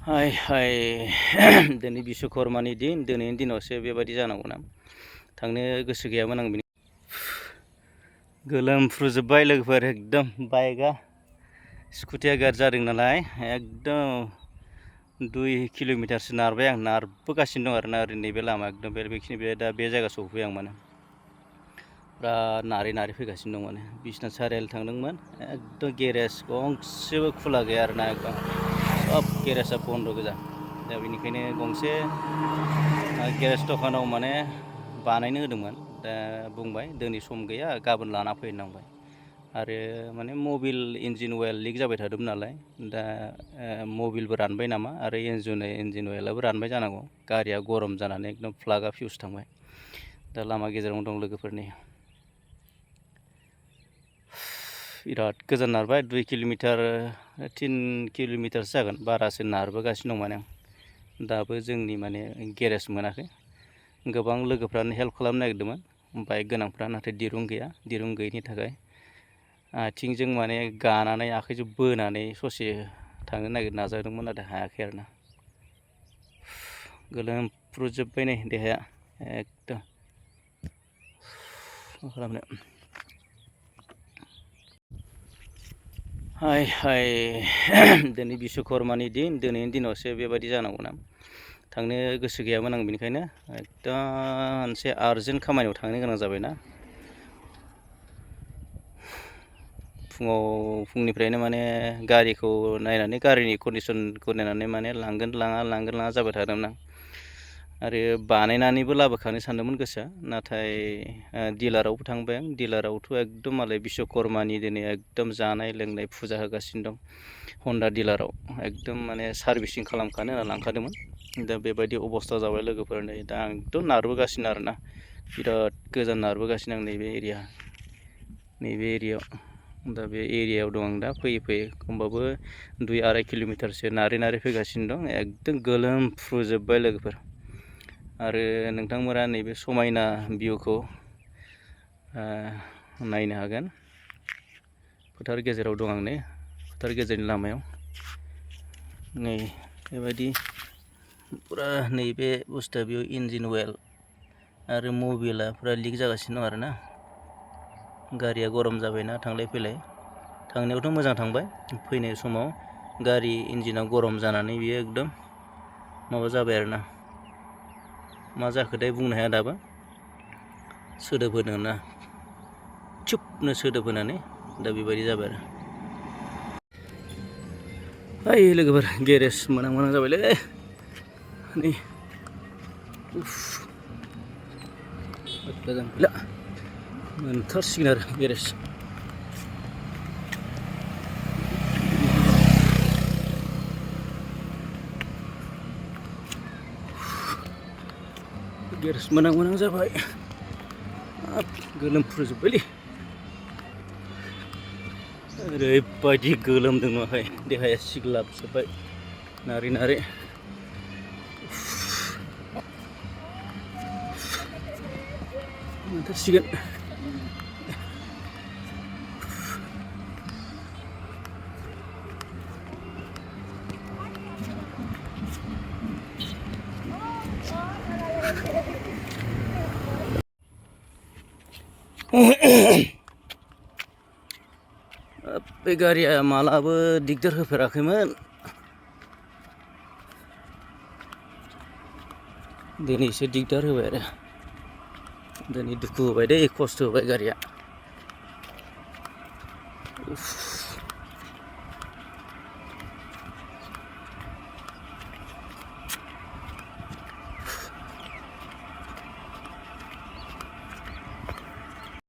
हाय हाय दिनै बिश्वकर्मानि दिन दिनैनि दिनावसो बेबायदि जानांगौ ना थांनो गोसो गैयामोन आं गोलोमफ्रुजोब्बाय लोगोफोर एकदम बाइकआ स्कुटिया गाज्रि जादों नालाय एकदम 2 किल'मिटारसो नारबाय आं नारबोगासिनो दं आरोना ओरै नैबे लामा एकदम बेखिनिफ्राय दा बे जायगा सौफैबाय आं माने बिराद नारै फैगासिनो दं माने बिसनाथ सारिआलि थांदोंमोन एकदम गेरेज गंसेबो खुला गैया आरोना एकदम सब गेरेजआ बन्द गोजा दा बेनिखायनो गंसे गेरेज दखानाव माने बानायनो होदोंमोन दा बुंबाय दिनै सम गैया गाबोन लाना फै होननांबाय आरो माने मबिल इन्जिन अवेल लिक जाबाय थादोंमोन नालाय दा मबिलबो रानबाय नामा आरो इन्जिन अवेलाबो रानबाय जानांगौ गारिया गरम जानानै एकदम प्लागआ फिउस थांबाय दा लामा गेजेरावनो दं लोगोफोरनि बिराद गोजान नारबाय 2 किल'मिटार 3 किल'मिटारसो जागोन बारासो नारबोगासिनो दं माने दाबो जोंनि माने गेरेज मोनाखै गोबां लोगोफ्रानो हेल्प खालामनो नागिरदोंमोन बाइक गोनांफ्रा नाथाय दिरुं गैया दिरुं गैयिनि थाखाय आथिंजों माने गानानै आखाइजों बोनानै ससे थांनो नाजादोंमोन नाथाय हायाखै आरोना गोलोमफ्रुजोब्बाय नै देहाया एकदम मा खालामनो हाय हाय दिनै बिश्वकर्मानि दिन दिनैनि दिनावसो बेबायदि जानांगौ ना थांनो गोसो गैयामोन आं बेनिखायनो एकदम मोनसे आर्जेन्ट खामानियाव थांनो गोनां जाबायना फुंनिफ्रायनो माने गारिखौ नायनानै गारिनि कन्डिसनखौ नायनानै माने लांगोन लाङा जाबाय थादोंमोन आं आरो बानायनानैबो लाबोखानो सानदोंमोन गोसोआ नाथाय डिलारावबो थांबाय आं डिलारावथ' एकदम मालाय बिश्वकर्मानि दिनै एकदम जानाय लोंनाय फुजा होगासिनो दं हन्डा डिलाराव एकदम माने सार्भिसिं खालामखानो होनना लांखादोंमोन दा बेबायदि अबस्था जाबाय लोगोफोर नै दा आं एकदम नारबोगासिनो आरोना बिराद गोजान नारबोगासिनो आं नैबे एरियायाव दा बे एरियायाव दं आं दा फैयै होमबाबो 2-2.5 किल'मिटारसो नारै फैगासिनो दं एकदम गोलोमफ्रुजोब्बाय लोगोफोर आरो नोंथांमोना नैबे समायना भिउखौ नायनो हागोन फोथार गेजेराव दं आं नै फोथार गेजेरनि लामायाव नै बेबायदि पुरा नैबे बुस्थुआ बेयाव इन्जिन अवेल आरो मबिला पुरा लिक जागासिनो दं आरोना गारिया गरम जाबायना थांलाय फैलाय थांनायावथ' मोजां थांबाय फैनाय समाव गारि इन्जिना गरम जानानै बियो एकदम माबा जाबाय आरोना मा जाखोथाय बुंनो हाया दाबो सोदोब होनो ना चुपनो सोदोब होनानै दा बेबायदि जाबाय आरो ओइ लोगोफोर गेरेज मोनां जाबायलै नै गोजान गैला मोनथारसिगोन आरो गेरेज मोनां जाबाय गोलोमफ्रुजोब्बायलै ओरैबायदि गोलोमदों नुवाखै देहाया सिग्लाबजोब्बाय नारै मोनथारसिगोन बे गारिया मालाबो दिगदार होफेराखैमोन दिनैसो दिगदार होबाय आरो दिनै दुखु होबाय दै खस्थ' होबाय गारिया